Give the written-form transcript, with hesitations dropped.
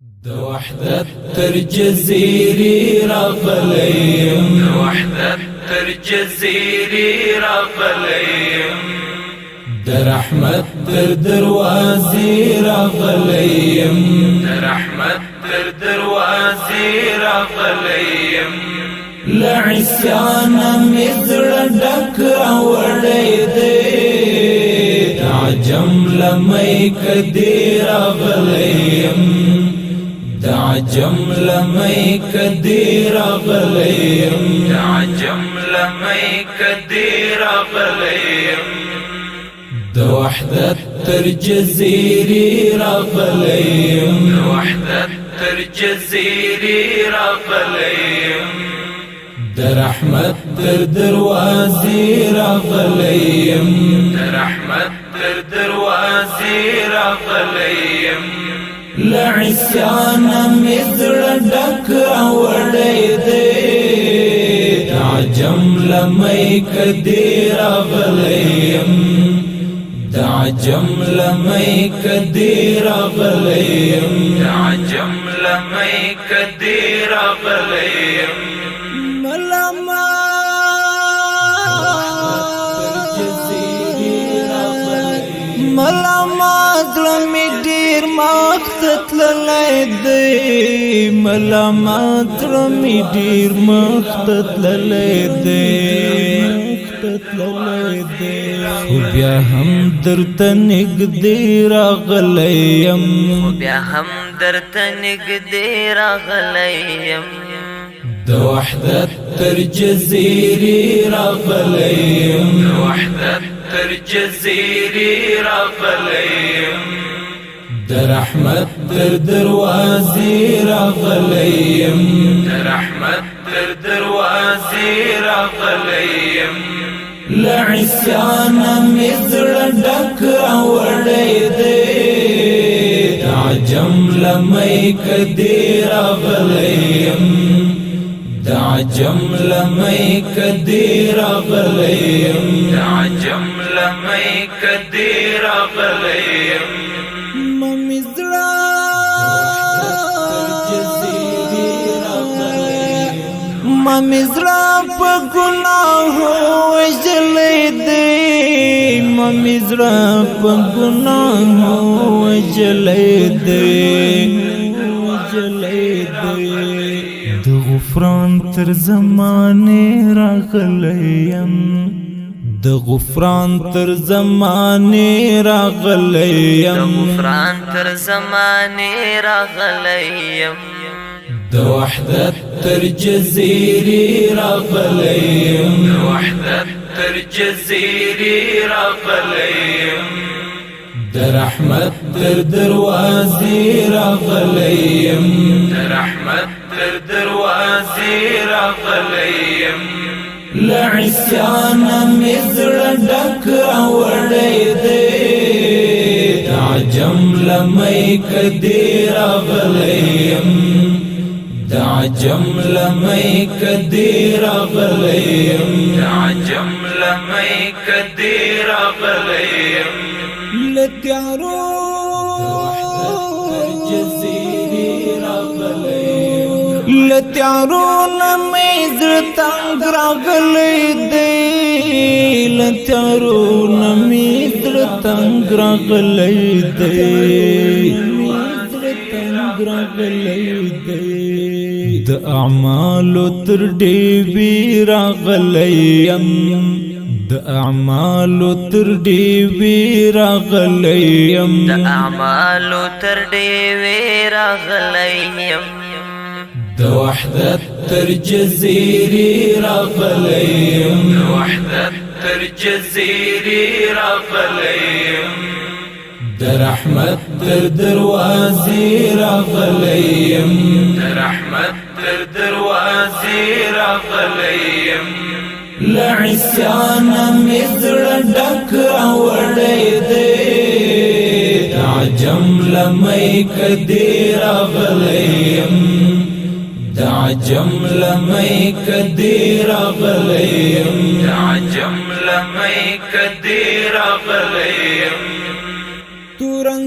د وحدت تر جزیرې راغلی یم، د وحدت تر جزیرې راغلی یم، د رحمت تر دروازې راغلی یم، د رحمت تر دروازې راغلی یم. له عصیانه مې زړه ډک راوړی دی، د عجم له میکدې راغلی یم، د عجم له میکدې راغلی یم، د عجم له میکدې راغلی یم. د وحدت تر جزیرې راغلی یم، د وحدت تر جزیرې راغلی یم، د رحمت تر دروازې راغلی یم، د رحمت تر دروازې راغلی یم. له عصیانه مې زړه ډک راوړی دی، د عجم له میکدې راغلی یم، د عجم له میکدې راغلی یم، د عجم له میکدې راغلی یم. ملما ملما زړه مې ډېر مخ ته تللی دی، ملما زړه مې ډېر مخ ته تللی دی، خو بیا هم درته نږدې راغلی یم، خو بیا هم درته نږدې راغلی یم. د وحدت تر جزیرې راغلی یم، د وحدت تر جزیرې راغلی یم، د رحمت تر دروازې راغلی یم، د رحمت تر دروازې راغلی یم. له عصیانه مې زړه ډک راوړی دی، د عجم له میکدې راغلی یم، د عجم له میکدې راغلی یم، د عجم له میکدې راغلی یم. ما مې زړه په ګناهو وژلی دی، ما مې زړه په ګناهو وژلی دی، د غفران تر زمانې راغلی یم، د غفران تر زمانې راغلی یم، د غفران تر زمانې راغلی یم. د وحدت تر جزیرې راغلی یم، د وحدت تر جزیرې راغلی یم، د رحمت تر دروازې راغلی یم، د رحمت تر دروازې راغلی یم. له عصیانه مې زړه ډک راوړی دی، د عجم له میکدې راغلی یم، د عجم له میکدې راغلی یم، د عجم له میکدې راغلی یم. له تیارو له تیارو نه مې زړه تنګ راغلی دی، له تیارو نه مې زړه تنګ راغلی دی، د اعمالو تر ډېوې راغلی یم، د اعمالو تر ډېوې راغلی یم، د اعمالو تر ډېوې راغلی یم. د وحدت تر جزیرې راغلی یم، د وحدت تر جزیرې راغلی یم، د رحمت تر دروازې راغلی یم، د رحمت تر دروازې راغلی یم. له عصیانه مې زړه ډک راوړی دی، د عجم له میکدې راغلی یم، د عجم له میکدې راغلی یم، د عجم له میکدې راغلی یم. تورن